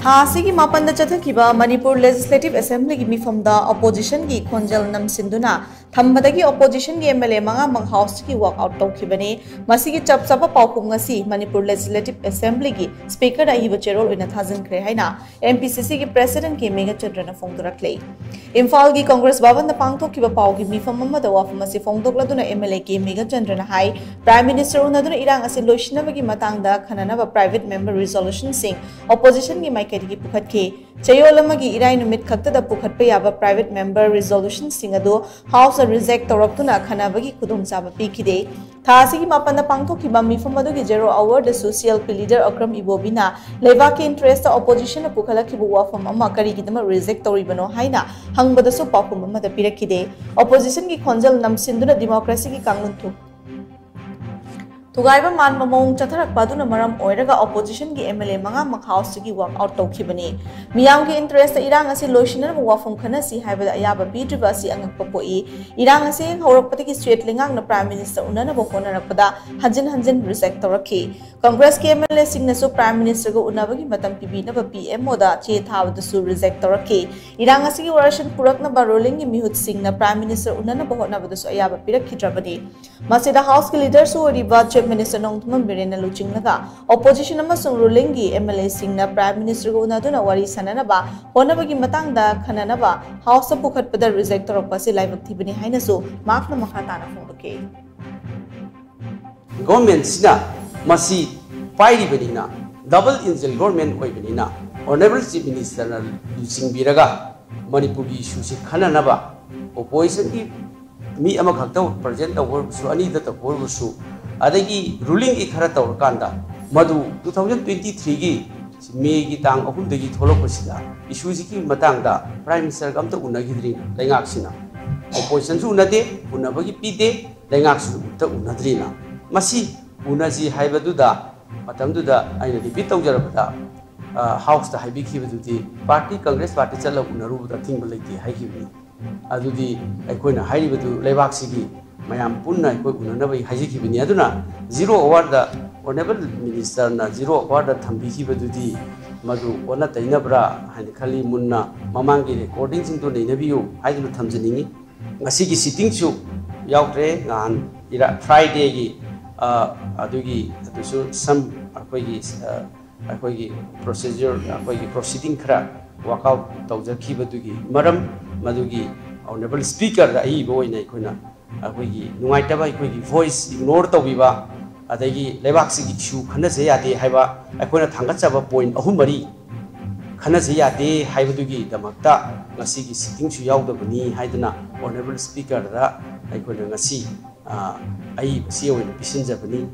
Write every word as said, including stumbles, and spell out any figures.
ꯊꯥ ꯑꯁꯤꯒꯤ ꯃꯥꯄꯟꯗ ꯆꯠꯊꯈꯤꯕ ꯃꯅꯤꯄꯨꯔ ꯂꯦꯖꯤꯁꯂꯦꯇꯤꯚ ꯑꯦꯁꯦꯝꯕ꯭ꯂꯤꯒꯤ ꯃꯤꯐꯝꯗ ꯑꯣꯄꯣꯖꯤꯁꯟꯒꯤ ꯈꯣꯟꯖꯦꯜ ꯅꯝꯁꯤꯟꯗꯨꯅ ꯊꯝꯕꯗꯒꯤ ꯑꯣꯄꯣꯖꯤꯁꯟꯒꯤ MLA ꯃꯉꯥꯃꯛ ꯍꯥꯎꯁꯇꯒꯤ ꯋꯥꯛ ꯑꯥꯎꯠ ꯇꯧꯈꯤꯕꯅꯤ꯫ ꯃꯁꯤꯒꯤ ꯆꯞ ꯆꯥꯕ ꯄꯥꯎꯈꯨꯝ ꯉꯁꯤ ꯃꯅꯤꯄꯨꯔ ꯂꯦꯖꯤꯁꯂꯦꯇꯤꯚ ꯑꯦꯁꯦꯝꯕ꯭ꯂꯤꯒꯤ ꯁ꯭ꯄꯤꯀꯔꯗ ꯑꯏꯕ ꯆꯦꯔꯣꯜ ꯑꯣꯏꯅ ꯊꯥꯖꯤꯟꯈ꯭ꯔꯦ ꯍꯥꯏꯅ MPCCꯒꯤ ꯄ꯭ꯔꯦꯁꯤꯗꯦꯟꯠ ꯀꯦ ꯃꯦꯘꯆꯟꯗ꯭ꯔꯅ ꯐꯣꯡꯗꯣꯔꯛꯂꯦ꯫ ꯏꯝꯐꯥꯜꯒꯤ ꯀꯪꯒ꯭ꯔꯦꯁ ꯚꯕꯟꯗ ꯄꯥꯡꯊꯣꯛꯈꯤꯕ ꯄꯥꯎꯒꯤ ꯃꯤꯐꯝ ꯑꯃꯗ ꯋꯥꯐꯝ ꯑꯁꯤ ꯐꯣꯡꯗꯣꯛꯂꯗꯨꯅ MLA ꯀꯦ ꯃꯦꯘꯆꯟꯗ꯭ꯔꯅ ꯍꯥꯏ, ꯄ꯭ꯔꯥꯏꯝ ꯃꯤꯅꯤꯁꯇꯔ ꯎꯅꯗꯨꯅ ꯏꯔꯥꯡ ꯑꯁꯤ ꯂꯣꯏꯁꯤꯟꯅꯕꯒꯤ ꯃꯇꯥꯡꯗ ꯈꯟꯅꯅꯕ ꯄ꯭ꯔꯥꯏꯚꯦꯠ ꯃꯦꯝꯕꯔ ꯔꯤꯖꯣꯂꯨꯁꯟꯁꯤꯡ ꯑꯣꯄꯣꯖꯤꯁꯟꯒꯤ ꯃꯥꯏꯀꯩꯗꯒꯤ ꯄꯨꯈꯠꯈꯤ꯫ ꯆꯌꯣꯜ ꯑꯃꯒꯤ ꯏꯔꯥꯏ ꯅꯨꯃꯤꯠ ꯈꯛꯇꯗ ꯄꯨꯈꯠꯄ ꯌꯥꯕ ꯄ꯭ꯔꯥꯏꯚꯦꯠ ꯃꯦꯝꯕꯔ ꯔꯤꯖꯣꯂꯨꯁꯟꯁꯤꯡ ꯑꯗꯨ ꯍꯥꯎꯁꯇ ꯔꯤꯖꯦꯛ ꯇꯧꯔꯛꯇꯨꯅ ꯈꯟꯅꯕꯒꯤ ꯈꯨꯗꯣꯡꯆꯥꯕ ꯄꯤꯈꯤꯗꯦ꯫ ꯊꯥ ꯑꯁꯤꯒꯤ ꯃꯥꯄꯟꯗ ꯄꯥꯡꯊꯣꯛꯈꯤꯕ ꯃꯤꯐꯝ ꯑꯗꯨꯒꯤ ꯖꯦꯔꯣ ꯑꯋꯥꯔꯗꯁꯨ CLP ꯂꯤꯗꯔ ꯑꯀ꯭ꯔꯝ ꯏꯕꯣꯕꯤꯅ ꯂꯩꯕꯥꯛꯀꯤ ꯏꯟꯇꯔꯦꯁꯇ ꯑꯣꯄꯣꯖꯤꯁꯟꯅ ꯄꯨꯈꯠꯂꯛꯈꯤꯕ ꯋꯥꯐꯝ ꯑꯃ ꯀꯔꯤꯒꯤꯗꯃꯛ ꯔꯤꯖꯦꯛ ꯇꯧꯔꯤꯕꯅꯣ ꯍꯥꯏꯅ ꯍꯪꯕꯗꯁꯨ ꯄꯥꯎꯈꯨꯝ ꯑꯃꯠꯇ ꯄꯤꯔꯛꯈꯤꯗꯦ꯫ ꯑꯣꯄꯣꯖꯤꯁꯟꯒꯤ ꯈꯣꯟꯖꯦꯜ ꯅꯝꯁꯤꯟꯗꯨꯅ ꯗꯤꯃꯣꯀ꯭ꯔꯦꯁꯤꯒꯤ ꯀꯥꯡꯂꯨꯞ ꯊꯨ-, ꯊꯨꯒꯥꯏꯕ ꯃꯥꯟꯕ ꯃꯑꯣꯡ ꯆꯠꯊꯔꯛꯄ ꯑꯗꯨꯅ ꯃꯔꯝ ꯑꯣꯏꯔꯒ ꯑꯣꯄꯣꯖꯤꯁꯟꯒꯤ MLA ꯃꯉꯥꯃꯛ ꯍꯥꯎꯁꯇꯒꯤ ꯋꯥꯛ ꯑꯥꯎꯠ ꯇꯧꯈꯤꯕꯅꯤ꯫ ꯃꯤꯌꯥꯝꯒꯤ ꯏꯟꯇꯔꯦꯁꯇ ꯏꯔꯥꯡ ꯑꯁꯤ ꯂꯣꯏꯁꯤꯟꯅꯅꯕ ꯋꯥꯐꯝ ꯈꯟꯅꯁꯤ ꯍꯥꯏꯕꯗ ꯑꯌꯥꯕ ꯄꯤꯗ꯭ꯔꯤꯕ ꯑꯁꯤ ꯑꯉꯛꯄ ꯄꯣꯛꯏ꯫ ꯏꯔꯥꯡ ꯑꯁꯤ ꯍꯦꯛ ꯍꯧꯔꯛꯄꯗꯒꯤ ꯁ꯭ꯇꯦꯠ ꯂꯩꯉꯥꯛꯅ ꯄ꯭ꯔꯥꯏꯝ ꯃꯤꯅꯤꯁꯇꯔ ꯎꯅꯅꯕ ꯍꯣꯠꯅꯔꯛꯄꯗ ꯍꯟꯖꯤꯟ ꯍꯟꯖꯤꯟ ꯔꯤꯖꯦꯛ ꯇꯧꯔꯛꯈꯤ꯫ ꯀꯪꯒ꯭ꯔꯦꯁꯀꯤ MLAꯁꯤꯡꯅꯁꯨ ꯄ꯭ꯔꯥꯏꯝ ꯃꯤꯅꯤꯁꯇꯔꯒ ꯎꯅꯕꯒꯤ ꯃꯇꯝ ꯄꯤꯕꯤꯅꯕ PMOꯗ ꯆꯦ ꯊꯥꯕꯗꯁꯨ ꯔꯤꯖꯦꯛ ꯇꯧꯔꯛꯈꯤ꯫ ꯏꯔꯥꯡ ꯑꯁꯤꯒꯤ ꯋꯥꯔꯣꯏꯁꯤꯟ ꯄꯨꯔꯛꯅꯕ ꯔꯨꯂꯤꯡꯒꯤ ꯃꯤꯍꯨꯠꯁꯤꯡꯅ ꯄ꯭ꯔꯥꯏꯝ ꯃꯤꯅꯤꯁꯇꯔ ꯎꯅꯅꯕ ꯍꯣꯠꯅꯕꯗꯁꯨ ꯑꯌꯥꯕ ꯄꯤꯔꯛꯈꯤꯗ꯭ꯔꯕꯅꯤ꯫ ꯃꯁꯤꯗ ꯍꯥꯎꯁꯀꯤ ꯂꯤꯗꯔꯁꯨ ꯑꯣꯏꯔꯤꯕ ꯆꯤꯐ ꯃꯤꯅꯤꯁꯇꯔ ꯅꯣꯡꯊꯣꯝꯕꯝ ꯕꯤꯔꯦꯟꯅ ꯂꯨꯆꯤꯡꯂꯒ ꯑꯣꯄꯣꯖꯤꯁꯟ ꯑꯃꯁꯨꯡ ꯔꯨꯂꯤꯡꯒꯤ MLAꯁꯤꯡꯅ ꯄ꯭ꯔꯥꯏꯝ ꯃꯤꯅꯤꯁꯇꯔꯒ ꯎꯅꯗꯨꯅ ꯋꯥꯔꯤ ꯁꯥꯟꯅꯅꯕ ꯍꯣꯠꯅꯕꯒꯤ ꯃꯇꯥꯡꯗ ꯈꯟꯅꯅꯕ ꯍꯥꯎꯁꯇ ꯄꯨꯈꯠꯄꯗ ꯔꯤꯖꯦꯛ ꯇꯧꯔꯛꯄ ꯑꯁꯤ ꯂꯥꯏꯕꯛ ꯊꯤꯕꯅꯤ ꯍꯥꯏꯅꯁꯨ ꯃꯍꯥꯛꯅ ꯃꯈꯥ ꯇꯥꯅ ꯐꯣꯡꯗꯣꯛꯈꯤ꯫ ꯒꯣꯔꯃꯦꯟꯁꯤꯅ ꯃꯁꯤ ꯄꯥꯏꯔꯤꯕꯅꯤꯅ, ꯗꯕꯜ ꯏꯟꯖꯤꯟ ꯒꯣꯔꯃꯦꯟ ꯑꯣꯏꯕꯅꯤꯅ, ꯑꯣꯅꯔꯦꯕꯜ ꯆꯤꯐ ꯃꯤꯅꯤꯁꯇꯔꯅ ꯂꯨꯆꯤꯡꯕꯤꯔꯒ ꯃꯅꯤꯄꯨꯔꯒꯤ ꯏꯁꯨꯁꯤ ꯈꯟꯅꯅꯕ ꯑꯣꯄꯣꯖꯤꯁꯟꯒꯤ ꯃꯤ ꯑꯃꯈꯛꯇ ꯄ꯭ꯔꯖꯦꯟ ꯇꯧꯕ ꯑꯣꯏꯔꯕꯁꯨ, ꯑꯅꯤꯗ ꯇꯧꯕ ꯑꯣꯏꯔꯕꯁꯨ, ꯑꯗꯒꯤ ꯔꯨꯂꯤꯡꯒꯤ ꯈꯔ ꯇꯧꯔꯀꯥꯟꯗ ꯃꯗꯨ ꯇꯨ ꯊꯥꯎꯖꯟ ꯇ꯭ꯋꯦꯟꯇꯤ ꯊ꯭ꯔꯤꯒꯤ ꯃꯦꯒꯤ ꯇꯥꯡ ꯑꯍꯨꯝꯗꯒꯤ ꯊꯣꯛꯂꯛꯄꯁꯤꯗ ꯏꯁꯨꯁꯤꯒꯤ ꯃꯇꯥꯡꯗ ꯄ꯭ꯔꯥꯏꯝ ꯃꯤꯅꯤꯁꯇꯔꯒ ꯑꯝꯇ ꯎꯅꯈꯤꯗ꯭ꯔꯤ ꯂꯩꯉꯥꯛꯁꯤꯅ꯫ ꯑꯣꯄꯣꯖꯤꯁꯟꯁꯨ ꯎꯅꯗꯦ, ꯎꯅꯕꯒꯤ ꯄꯤꯗꯦ, ꯂꯩꯉꯥꯛꯁꯨ ꯑꯝꯇ ꯎꯅꯗ꯭ꯔꯤꯅ꯫ ꯃꯁꯤ ꯎꯅꯁꯤ ꯍꯥꯏꯕꯗꯨꯗ ꯃꯇꯝꯗꯨꯗ ꯑꯩꯅ ꯔꯤꯄꯤꯠ ꯇꯧꯖꯔꯕꯗ, ꯑ, ꯍꯥꯎꯁꯇ ꯍꯥꯏꯕꯤꯈꯤꯕꯗꯨꯗꯤ ꯄꯥꯔꯇꯤ, ꯀꯪꯒ꯭ꯔꯦꯁ ꯄꯥꯔꯇꯤ ꯆꯠꯂꯒ ꯎꯅꯔꯨꯕꯗ ꯑꯊꯤꯡꯕ ꯂꯩꯇꯦ ꯍꯥꯏꯈꯤꯕꯅꯤ꯫ ꯑꯗꯨꯗꯤ ꯑꯩꯈꯣꯏꯅ ꯍꯥꯏꯔꯤꯕꯗꯨ ꯂꯩꯕꯥꯛꯁꯤꯒꯤ ꯃꯌꯥꯝ ꯄꯨꯟꯅ ꯑꯩꯈꯣꯏ ꯎꯅꯅꯕ ꯍꯥꯏꯖꯈꯤꯕꯅꯤ꯫ ꯑꯗꯨꯅ ꯖꯤꯔꯣ ꯑꯋꯥꯔꯗ, ꯑꯣꯅꯔꯦꯕꯜ ꯃꯤꯅꯤꯁꯇꯔꯅ ꯖꯤꯔꯣ ꯑꯋꯥꯔꯗ ꯊꯝꯕꯤꯈꯤꯕꯗꯨꯗꯤ ꯃꯗꯨ ꯑꯣꯟꯅ ꯇꯩꯅꯕ꯭ꯔꯥ ꯍꯥꯏꯅ ꯈꯜꯂꯤ꯫ ꯃꯨꯟꯅ ꯃꯃꯥꯡꯒꯤ ꯔꯦꯀꯣꯔꯗꯤꯡꯁꯤꯡꯗꯨ ꯅꯩꯅꯕꯤꯌꯨ ꯍꯥꯏꯗꯨꯅ ꯊꯝꯖꯅꯤꯡꯏ꯫ ꯉꯁꯤꯒꯤ ꯁꯤꯇꯤꯡꯁꯨ ꯌꯥꯎꯗ꯭ꯔꯦ꯫ ꯅꯍꯥꯟ ꯏꯔꯥ-, ꯐ꯭ꯔꯥꯏꯗꯦꯒꯤ, ꯑ, ꯑꯗꯨꯒꯤ, ꯑꯗꯨꯁꯨ ꯁꯝ ꯑꯩꯈꯣꯏꯒꯤ, ꯑ, ꯑꯩꯈꯣꯏꯒꯤ ꯄ꯭ꯔꯣꯁꯤꯖꯔ, ꯑꯩꯈꯣꯏꯒꯤ ꯄ꯭ꯔꯣꯁꯤꯗꯤꯡ ꯈꯔ ꯋꯥꯛꯑꯥꯎꯠ ꯇꯧꯖꯈꯤꯕꯗꯨꯒꯤ ꯃꯔꯝ, ꯃꯗꯨꯒꯤ ꯑꯣꯅꯔꯦꯕꯜ ꯁ꯭ꯄꯤꯀꯔꯗ ꯑꯏꯕ ꯑꯣꯏꯅ ꯑꯩꯈꯣꯏꯅ ꯑꯩꯈꯣꯏꯒꯤ ꯅꯨꯡꯉꯥꯏꯇꯕ, ꯑꯩꯈꯣꯏꯒꯤ ꯚꯣꯏꯁ ꯏꯒꯅꯣꯔ ꯇꯧꯕꯤꯕ, ꯑꯗꯒꯤ ꯂꯩꯕꯥꯛꯁꯤꯒꯤ ꯏꯁꯨ ꯈꯟꯅꯖ ꯌꯥꯗꯦ ꯍꯥꯏꯕ ꯑꯩꯈꯣꯏꯅ ꯊꯥꯡꯒꯠꯆꯕ ꯄꯣꯏꯟꯠ ꯑꯍꯨꯝ ꯃꯔꯤ ꯈꯟꯅꯖ ꯌꯥꯗꯦ ꯍꯥꯏꯕꯗꯨꯒꯤꯗꯃꯛꯇ ꯉꯁꯤꯒꯤ ꯁꯤꯇꯤꯡꯁꯨ ꯌꯥꯎꯗꯕꯅꯤ ꯍꯥꯏꯗꯨꯅ ꯑꯣꯅꯔꯦꯕꯜ ꯁ꯭ꯄꯤꯀꯔꯗ ꯑꯩꯈꯣꯏꯅ ꯉꯁꯤ, ꯑ, ꯑꯏꯕꯁꯤ ꯑꯣꯏꯅ ꯄꯤꯁꯤꯟꯖꯕꯅꯤ꯫